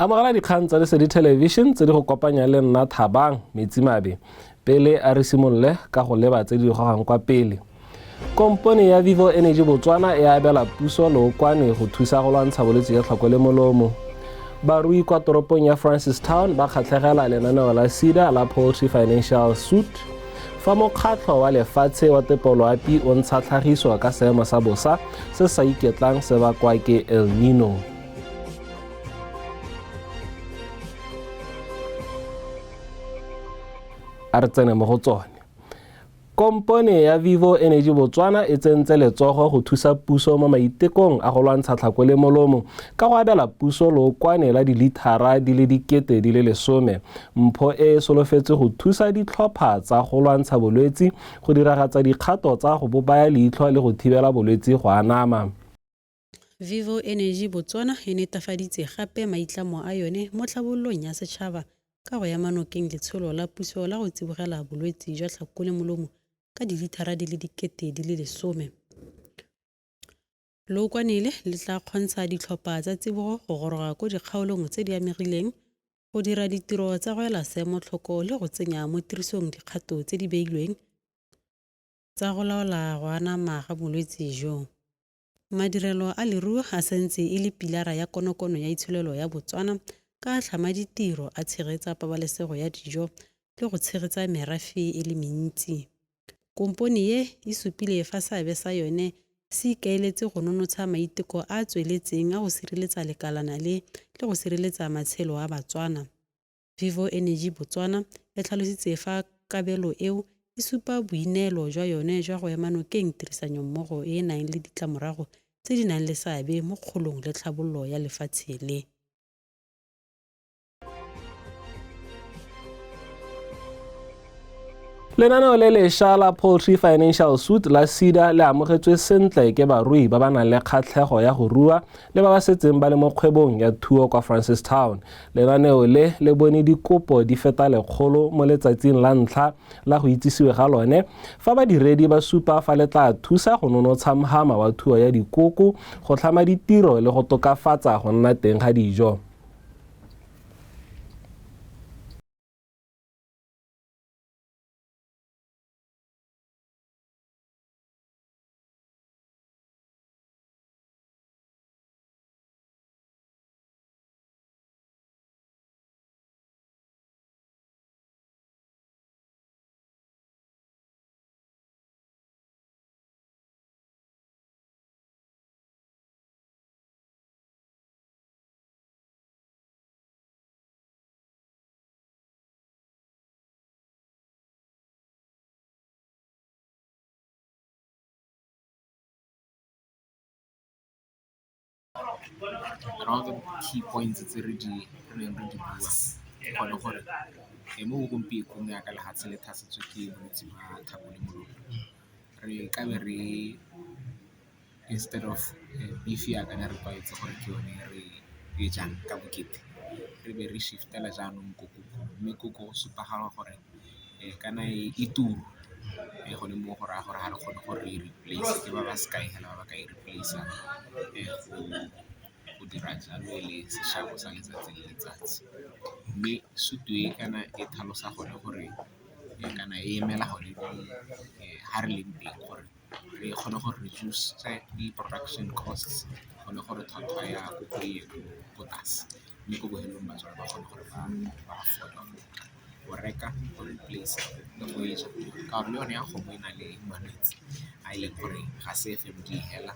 Amogela dikgang tsa Lesedi Television tse di go kopanya le nna Thabang Metsimabe. Pele a re simolole ka go leba tse di gogang kwa pele. Kompone ya Vivo Energy Botswana e abela puso lookwane go thusa go lwantsha bolwetse jwa tlhako le molomo. Barui kwa toropong ya Francistown ba kgatlhegela lenaneo la SEDA la Poultry Financial Suit. Fa mokgatlho wa lefatshe wa tepoloapi o ntsha tlhagiso ka seemo sa bosa se sa iketlang se bakwa ke El Nino. A re tsene mo go tsone. Kompone ya Vivo Energy Botswana e tsentse letsogo go thusa puso mo maitekong a go lwantsha tlhako le molomo ka go abela puso lookwane la dilithara di le 10,000. Mpho e e solofetswe go thusa ditlhopha tsa go lwantsha bolwetsi go diragatsa dikgato tsa go bo baya leitlho le go thibela bolwetsi go anama. Vivo Energy Botswana e netafaditse gape maitlamo a yone mo tlhabololong ya setšhaba ka go ema nokeng letsholo la puso la go tsibogela bolwetse jwa tlhako le molomo ka dilithara di le 10,000. Lookwane le le tla kgontsha ditlhopha tsa tsibogo go goroga ko dikgaolong tse di amegileng go dira ditiro tsa go ela seemo tlhoko le go tsenya mo tirisong dikgato tse di beilweng tsa go laola go anama ga bolwetse jo. Madirelo a leruo a santse e le pilara ya konokono ya itsholelo ya Botswana ka a tlhama ditiro, a tshegetsa pabalesego ya dijo le go tshegetsa merafe e le mentsi. Kompone e e supile fa seabe sa yone se ikaeletse go nonotsha maiteko a a tsweletseng a go sireletsa lekalana le le go sireletsa matshelo a Batswana. Vivo Energy Botswana e tlhalositse fa kabelo eo e supa boineelo jwa yone jwa go ema nokeng tirisanyommogo e e nang le ditlamorago tse di nang le seabe mo kgolong le tlhabololo ya lefatshe le. Lenaneo le lesha la Poultry Financial Suit la SEDA le amogetswe sentle ke barui ba ba nang le kgatlhego ya go rua le ba ba setseng ba le mo kgwebong ya thuo kwa Francistown. Lenaneo le le bone dikopo di feta 100 mo letsatsing la ntlha la go itsisiwe ga lone, fa badiredi ba supa fa le tla thusa go nonotsha mhama wa thuo ya dikoko, go tlhama ditiro le go tokafatsa go nna teng ga dijo. One of the key points tse re di re neng re di bua ke gone gore mo gompienong jaaka lefatshe le tlhasetswe ke bolwetse ba tlhako le molomo, re ka be re instead of beef jaaka ne re tlwaetse gore ke yone re e jang ka bokete, re be re shift-ela jaanong ko kokong mme koko go supagala gore kana e turu gone mo go raya gore ga re kgone gore re e replace ke ba ba sekae fela ba ba ka e replace-ang go dira jalo e le seshabo sa letsatsi le letsatsi. Mme sutu e kana e tlhalosa gone gore kana e emela gone ga re leng teng gore re kgone go reduce-e di-production costs gone gore tlhwatlhwa ya koko e ye ko tlase mme ko bofelong batswana ba kgone gore ba afford-e go reka, go replace-a le go e ja ka gore le yone ya kgomo e na le malwetse a e leng gore ga se F_M_D hela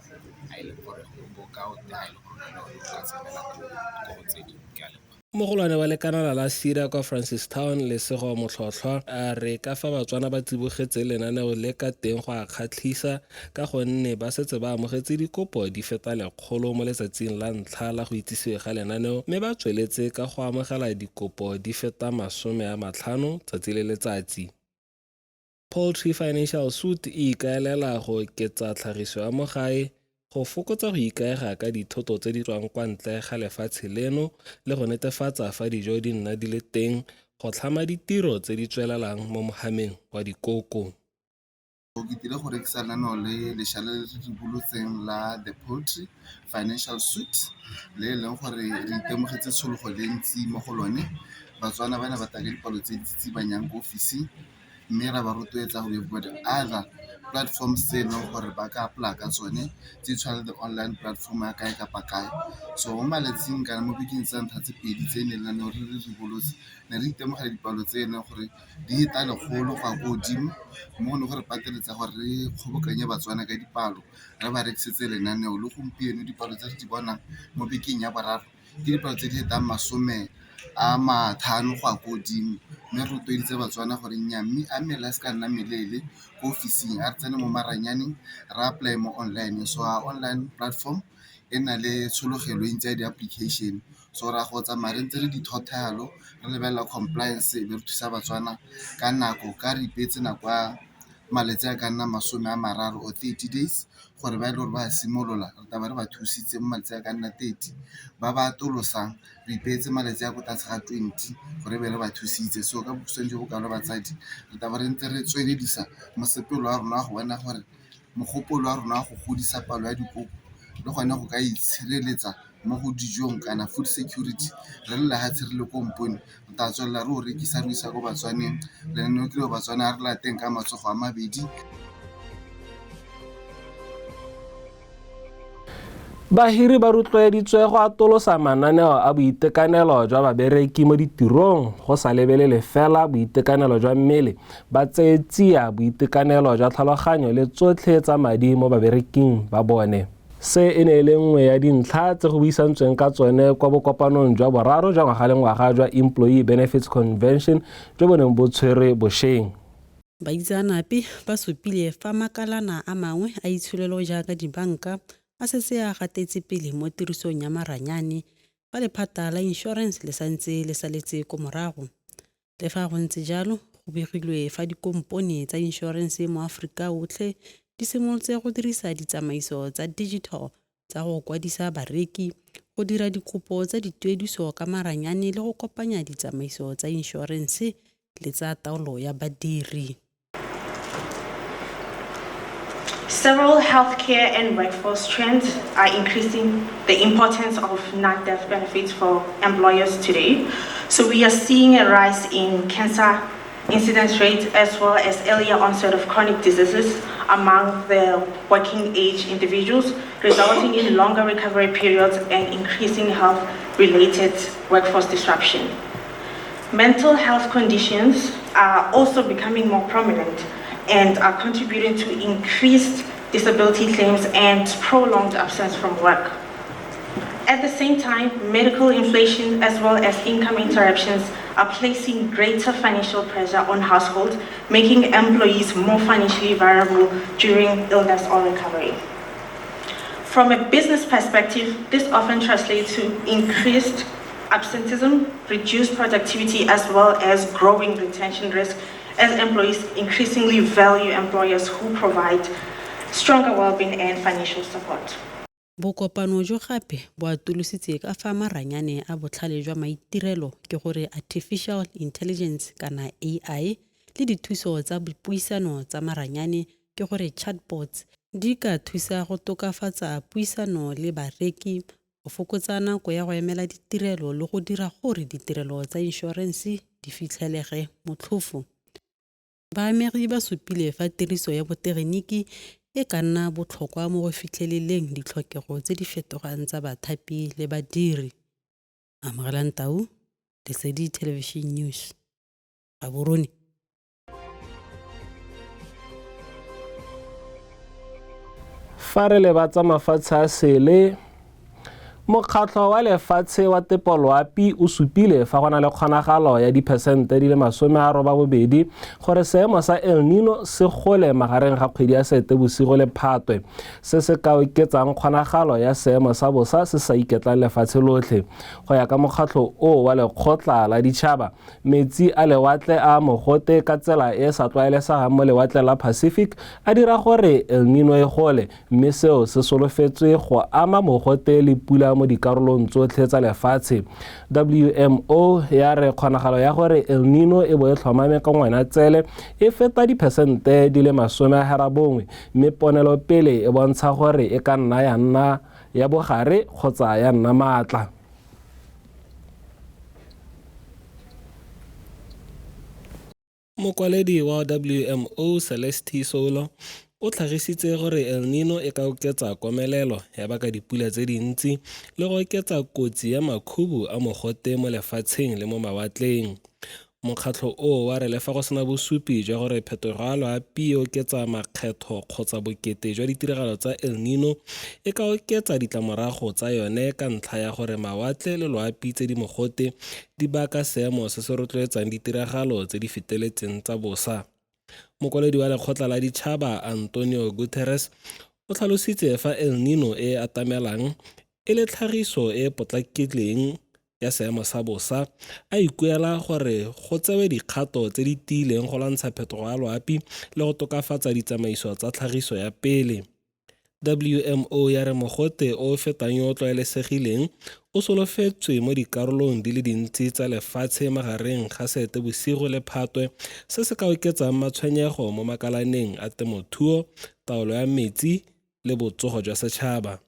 a e leng gore o ka ga e le gore o na le one o ka tshabela ko go tse dingwe. Ke a leboga. Mogolwane wa lekanana la SEDA kwa Francistown, Lesego Motlhotlhwa, a re ka fa Batswana ba tsibogetse lenaneo le ka teng go a kgatlhisa ka gonne ba setse ba amogetse dikopo di feta 100 mo letsatsing la ntlha la go itsisiwe ga lenaneo mme ba tsweletse ka go amogela dikopo di feta 50 tsatsi le letsatsi. Poultry Financial Suit e ikaelela go oketsa tlhagiso ya mo gae, go fokotsa go ikaega ka dithoto tse di tswang kwa ntle ga lefatshe leno le go netefatsa fa dijo di nna di le teng go tlhama ditiro tse di tswelelang mo mohameng wa dikoko. Ke tlile go rekisa lenaneo le lešwa le le ribolotseng la The Poultry Financial Suite, le e leng gore re itemogetse tshologo le ntsi mo go lone. Batswana ba ne ba tla ka dipalo tse di tsitsibanyang ko ofising, mme ra ba rotloetsa gore other platforms tse e leng gore ba ka apply-a ka tsone, tse di tshwanang le online platform ya kae kapa kae. So mo malatsing kana mo bekeng tsa ntlha tse pedi tse ne lenaneo re le ribolotse, ne re itemogela dipalo tse e leng gore di feta 100 go ya ko godimo, mo go ne go re pateletsa gore re kgobokanye Batswana ka dipalo re ba rekisetse lenaneo. Le gompieno dipalo tse re di bonang mo bekeng ya boraro ke dipalo tse di fetang 50 go ya ko godimo, mme re rotloeditse Batswana gore nnyaa, mme a mela e se ka nna meleele ko ofising, a re tsene mo maranyaneng re apply-e mo online. So our online platform e na le tshologelo e ntsi ya di-application, so ra go tsamaya re ntse re di thotha yalo, re lebelela compliance e be re thusa Batswana ka nako, ka re ipeetse nako ya malatsi a ka nna 30 or 30 days gore ba e le gore ba simolola, re tla be re ba thusitse mo malatsi a ka nna 30. Ba ba atolosang re ipeetse malatsi a ko tlase ga 20 gore e be re ba thusitse. So ka bokhutshwane jo bo kalo batsadi, re tla be re ntse re tsweledisa mosepele wa rona wa go bona gore mogopolo wa rona wa go godisa palo ya dikoko le gone go ka itshireletsa mo go dijong kana food security, re le lefatshe re le kompone, re tla tswelela re o rekisa re o isa ko Batswaneng. Lenaneo ke leo Batswana a re lateng ka matsogo a mabedi. Bahiri ba rotloeditswe go atolosa mananeo a boitekanelo jwa babereki mo ditirong go sa lebelele fela boitekanelo jwa mmele, ba tseye tsia boitekanelo jwa tlhaloganyo le tsotlhe tsa madi mo babereking ba bone. Se e ne e le nngwe ya dintlha tse go buisantsweng ka tsone kwa bokopanong jwa boraro jwa ngwaga le ngwaga jwa Employee Benefits Convention jo bo neng bo tshwerwe bosheng. Baitseanape ba supile fa makalana a mangwe a itsholelo jaaka dibanka a setse a gatetse pele mo tirisong ya maranyane, fa lephata la inšorense le santse le saletse ko morago. Le fa go ntse jalo, go begilwe fa dikompone tsa inšorense mo Aforika otlhe di simolotse go dirisa ditsamaiso tsa digital tsa go kwadisa bareki, go dira dikopo tsa dituediso ka maranyane le go kopanya ditsamaiso tsa inšorense le tsa taolo ya badiri. Several healthcare and workforce trends are increasing the importance of non-death benefits for employers today. So we are seeing a rise in cancer incidence rates as well as earlier onset of chronic diseases among the working age individuals, resulting in longer recovery periods and increasing health-related workforce disruption. Mental health conditions are also becoming more prominent and are contributing to increased disability claims and prolonged absence from work. At the same time, medical inflation as well as income interruptions are placing greater financial pressure on households, making employees more financially vulnerable during illness or recovery. From a business perspective, this often translates to increased absenteeism, reduced productivity, as well as growing retention risk as employees increasingly value employers who provide stronger well-being and financial support. Bokopano jo gape bo atolositse ka fa maranyane a botlhale jwa maitirelo, ke gore artificial intelligence kana AI, le dithuso tsa dipuisano tsa maranyane, ke gore chatbots, di ka thusa go tokafatsa puisano le bareki, go fokotsa nako ya go emela ditirelo le go dira gore ditirelo tsa inšorense di fitlhelege motlhofo. Baamegi ba supile fa tiriso ya botegeniki e ka nna botlhokwa mo go fitlheleleng ditlhokego tse di fetogang tsa bathapi le badiri. Amogelang Tau, Lesedi Television News, Gaborone. Fa re leba tsa mafatshe a sele, Mokgatlho wa lefatshe wa tepoloapi o supile fa go na le kgonagalo ya diphesente di le 80 gore seemo sa El Nino se gole magareng ga kgwedi ya Seetebosigo le Phatwe, se se ka oketsang kgonagalo ya seemo sa bosa se sa iketlang lefatshe lotlhe. Go ya ka mokgatlho o wa lekgotla la ditšhaba, metsi a lewatle a mogote ka tsela e e sa tlwaelesegang mo lewatleng la Pacific a dira gore El Nino e gole, mme seo se solofetswe go ama mogote le pula dipula mo dikarolong tsotlhe tsa lefatshe. WMO ya re kgonagalo ya gore El Nino e bo e tlhomame ka Ngwanatsele e feta diphesente di le 90, mme ponelopele e bontsha gore e ka nna ya nna ya bogare kgotsa ya nna maatla. Mokwaledi wa WMO Celeste Solo o tlhagisitse gore El Nino e ka oketsa komelelo ya baka dipula tse dintsi le go oketsa kotsi ya makhubu a mogote mo lefatsheng le mo mawatleng. Mokgatlho oo wa re le fa go sena bosupi jwa gore phetogo ya loapi e oketsa makgetho kgotsa bokete jwa ditiragalo tsa El Nino, e ka oketsa ditlamorago tsa yone ka ntlha ya gore mawatle le loapi tse di mogote di baka seemo se se rotloetsang ditiragalo tse di feteletseng tsa bosa. Mokwaledi wa lekgotla la ditšhaba Antonio Guterres o tlhalositse fa El Nino e e atamelang e le tlhagiso e e potlakileng ya seemo sa bosa, a ikuela gore go tsewe dikgato tse di tiileng go lwantsha phetogo ya loapi le go tokafatsa ditsamaiso tsa tlhagiso ya pele. WMO ya re mogote o o fetang yo o tlwaelesegileng o solofetswe mo dikarolong di le dintsi tsa lefatshe magareng ga Seetebosigo le Phatwe, se se ka oketsang matshwenyego mo makalaneng a temothuo, taolo ya metsi le botsogo jwa setšhaba.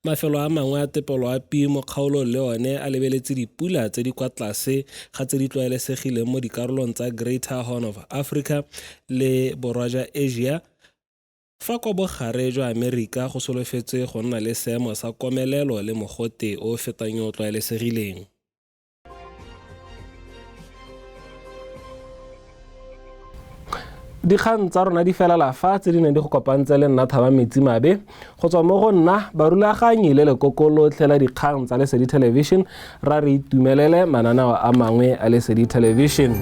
Mafelo a mangwe a tepeloapi mo kgaolong le one a lebeletse dipula tse di kwa tlase ga tse di tlwaelesegileng mo dikarolong tsa Greater Horn of Africa le Borwa jwa Asia, fa kwa bogare jwa Amerika go solofetswe go nna le seemo sa komelelo le mogote o o fetang yo o tlwaelesegileng. Dikgang tsa rona di felela fa tse di neng di go kopantse le nna Thaba Metsi Mabe. Go tswa mo go nna barulaganyi le lekoko lotlhe la dikgang tsa Lesedi Television, ra re itumelele mananeo a mangwe a Lesedi Television.